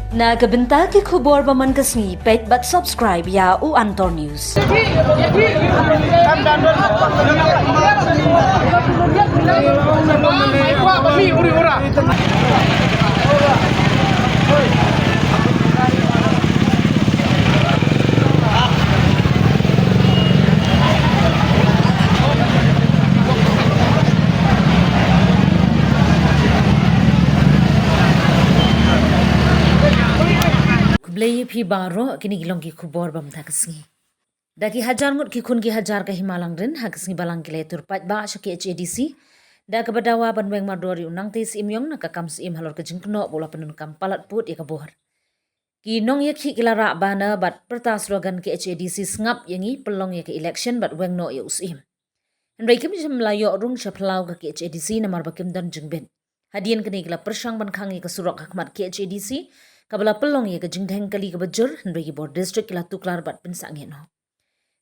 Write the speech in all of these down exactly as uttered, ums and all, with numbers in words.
Na ka bynta ki khubor ba man ka sngi, peit bad subscribe ïa u Antor News. Khublei ïa phi baroh, kine ki long ki khubor ba mynta ka sngi. Da ki hajar ngut ki khun ki hajar ka Hima Langrin ha ka sngi Balang ki la ïatur paidbah sha K H A D C da kaba dawa ban weng mardor ïa u nangtei Syiem Ïong na ka kam syiem halor ka jingkynnoh ba u la pyndonkam palat pud ïa ka bor. Ki nongïakhih ki la rah banner bad pyrta slogan K H A D C sngap ïa ngi, pynlong ïa ka election bad weng noh ïa u syiem. Hynrei kim shym la ïoh rung sha phyllaw ka K H A D C namar ba kim don jingbit. Hadien kane ki la pyrshang ban khang ïa ka surok ha khmat K H A D C kaba la pynlong ïa ka jingdheng kali kaba jur, hynrei ki bor district ki la tuklar bad pynsangeh noh.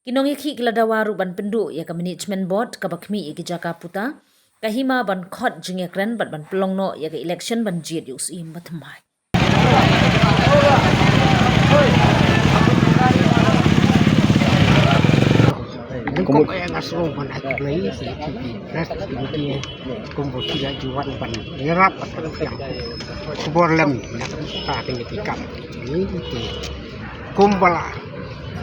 Ki nongïakhih ki la dawa ruh ban pynduh ïa ka management board kaba khmih ïa ki jaka puta ka Hima ban khot jingïakren bad ban pynlong noh ïa ka election ban jied ïa u syiem ba thymmai. Kumno nga sngew ban ai khublei ïa phi press, kum ba phi la ju wan ban ïarap bad ban pynïaid khubor lem na ka bynta kane ka kam. Kumba la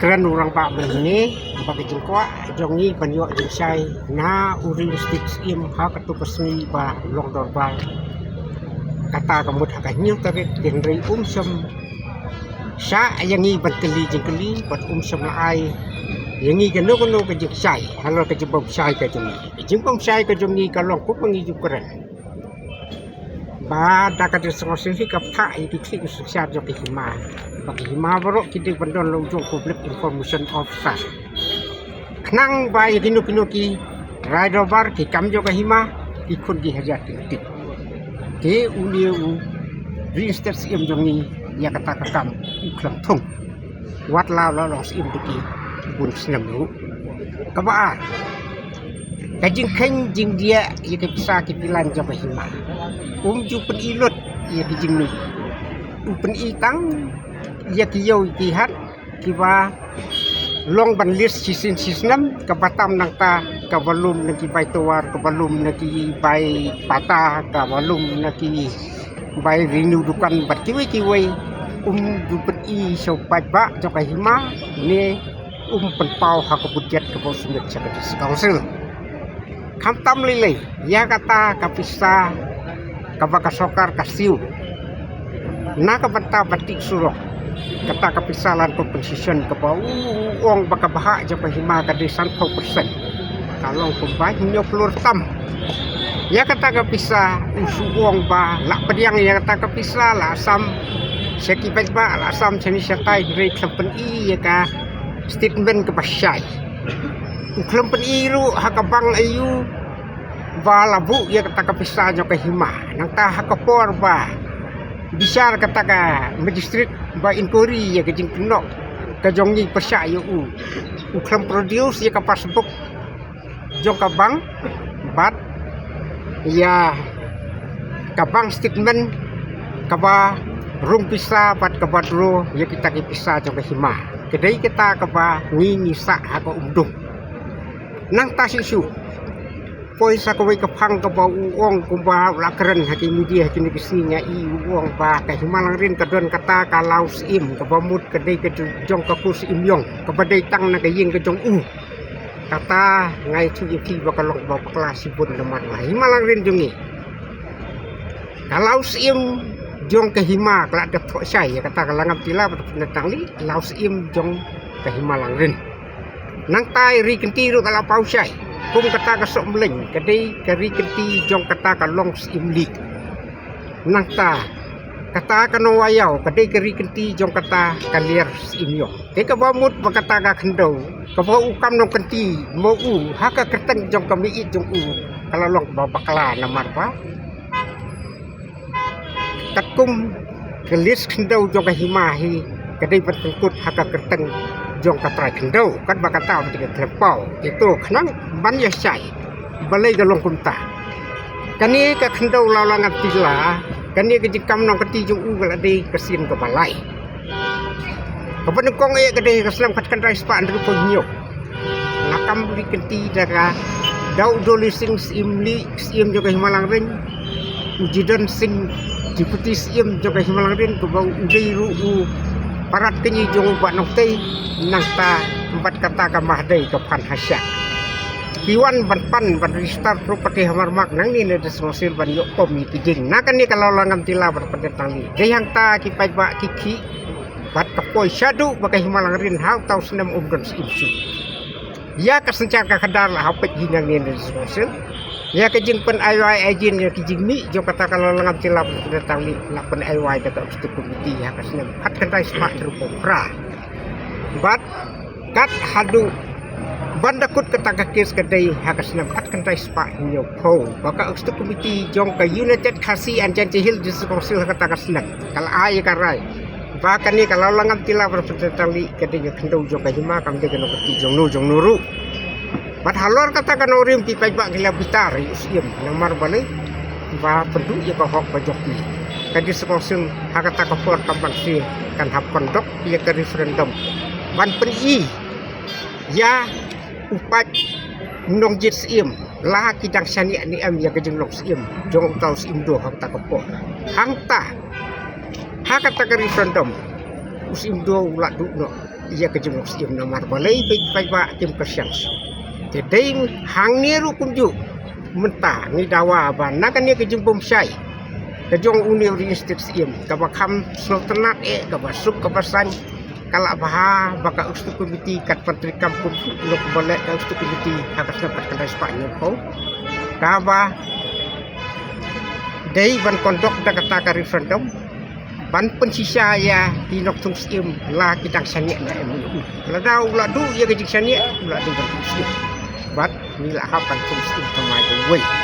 kren u rangbah mynne ba ka jingkwah jong ngi ban ïoh jingshai na u ri u state syiem ha kato ka sngi ba long dorbar. Kata ka mut ha ka hynñiew tarik, hynrei um shym shah ïa ngi ban kylli jingkylli bad um shym la ai ïa ngi kano kano ka jingshai halor ka jingbym shai ka jong ngi. Ka jingbym shai ka jong ngi ka long kumba ngi ju kren ba da ka jingsngewsih ka pynthah ïa ki khlieh ki synshar jong ka Hima ba ka Hima baroh ki dei ban don la u jong Public Information Officer. Khnang ba ïa kino kino ki rai dorbar ki kam jong ka Hima, ki khun ki hajar ki tip. Te une u ri state syiem jong ngi ïa kata ka kam u khlem thung. Wat la u la long syiem da ki bun snem ruh. Kaba ar, ka jingkheiñ jingdiah ïa ki pisa ki pilan jong ka Hima, um ju pyni lut ïa ki jingmut. U pyni tang ïa ki ïew ïa ki hat kiba long ban list shisien shisnem, kaba tam nangta kaba lum na ki bai towar, kaba lum na ki bai pata, kaba lum na ki bai renew dukan bad kiwei kiwei. Um ju pyni sha u paidbah jong ka Hima ne um pynpaw ha ka budget kaba u submit sha ka District Council. Khamtam lei lei ïa kata ka pisa kaba ka sorkar ka siew na ka bynta ban tih surok. Kata ka pisa land compensation kaba u, u ong ba ka bhah jong ka Hima ka dei sanphew percent, ka long kumba hynñiew klur tam. Ïa kata ka pisa u shu ong ba la pdiang ïa kata ka pisa, la sam sha ki paidbah, la sam shane shatai, hynrei khlem pyni ïa ka statement kaba shai. U khlem pyni ruh ha ka bank aïu ba la buh ïa kata ka pisa jong ka Hima. Nangta ha ka por ba bishar kata ka magistrate ba inquiry ïa ka jingkynnoh ka jong ngi pyrshah ïa u, u khlem produce ïa ka passbook jong ka bank bad ïa ka bank statement kaba rung pisa bad kaba draw ïa kita ki pisa jong ka Hima. Ka dei kata kaba ngi ngi sah ha ka umdum. Nangta shisha poi sa kawei ka phang kaba u ong kumba u la kren ha ki media ha kine ki sngi, nga i u ong ba ka Hima Langrin ka don kata ka law syiem kaba mut ka dei ka jong ka Kur Syiem Ïong kaba dei tang na ka ïing ka jong u. Kata nga ïathuh ïa phi ba ka long kaba bakla shibun namar ba Hima Langrin jong ngi, ka law syiem jong ka Hima ka la dep thoh shai. Ïa kata ka la ngam tila ba ka pynlong tang li law syiem jong ka Hima Langrin. Nangta ri kynti ruh ka la paw shai. Kum kata ka Sohmleng ka dei ka ri kynti jong kata ka Long Syiem League. Nangta kata ka Nongwaïaw ka dei ka ri kynti jong kata ka Liar Syiem Ïong. Te kaba mut ba kata ka khyndew kaba u kam nongkynti mo u ha ka kyrteng jong ka meiit jong u, ka la long kaba bakla namar ba katkum ka list khyndew jong ka Hima hi ka dei ban pynkut ha ka kyrteng jong ka trai khyndew, katba kata ba ka khlem paw. Te to khnang ban ïa shai balei ka long kumta. Kane ka khyndew la la ngan tila Kane ka jingkam nongkynti jong u ka la dei ka sien kaba lai. Kaba nyngkong eh ka dei ka snem khatkhyndai spah hynriewphew hynñiew. La kam bri kynti da ka Daw Dolly Singh, Syiem Lih, Syiem jong ka Hima Langrin, u Jadon Singh, Deputy Syiem jong ka Hima Langrin, kaba u dei ruh u parat kñi jong u Bah Nongtei, nangta bad kata ka Mahadei ka Phan Hasha. Ki wan ban pan ban register property hamar mak nangne na District Council ban ïoh pom ïa ki jing. Na kane ka Lawlangam Jylla bad Pyndenthang Lih. Dei hangta ki paidbah ki khih bad ka poi shaduh ba ka Hima Langrin ha uta u snem ym don Syiem shuh. Ïa ka synshar ka khadar la hap peit hi nangne na District Council. Ïa ka jingpynaiwai aijin ïa ki jingmih jong kata ka Lawlangam Jylla bad Pyndenthang Lih la pynaiwai da ka Executive Committee ha ka snem khatkhyndai spah hynriewphew phra. Bad kat haduh ban da kut kata ka kes ka dei ha ka snem khatkhyndai spah hynñiewphew. Ba ka Executive Committee jong ka United Khasi and Jaintia Hills District Council ha kata ka snem ka la ai ïa ka rai ba kane ka Lawlangam Jylla bad Pyndenthang Lih ka dei ka khyndew jong ka hima, kam dei ka nongkynti jong no jong no ruh. Bad halor kata ka nongrim ki paidbah ki la bitar ïa u Syiem namar balei? Ba pynduh ïa ka hok ka jong ki. Ka District Council ha kata ka por kam banse kan hap conduct ïa ka referendum ban pyni ïa u paid nongjied Syiem la ki dang shaniah ne em ïa ka jinglong Syiem jong uta u Syiem Doh ha kata ka por. Hangta ha kata ka referendum u Syiem Doh u la duh noh ïa ka jinglong Syiem namar balei? Paidbah kim kyrsiang shuh. Te dei hangne ruh kumjuh mynta ngi dawa ba na kane ka jingbymshai ka jong une u riewstad Syiem kaba kham sngewtynnat eh, kaba suk kaba saiñ, ka la bha ba ka Executive Committee kat pyntrei kam kumjuh noh ba leh ka Executive Committee ha ka snem khatkhyndai spah hynñiewphew kaba dei ban conduct da kata ka referendum ban pynshisha ïa ki nongthung Syiem la ki dang shaniah ne em. Lada u la duh ïa ka jingshaniah u la dei ban thung Syiem. Bad ngi la hap ban thung Syiem thymmai kawei.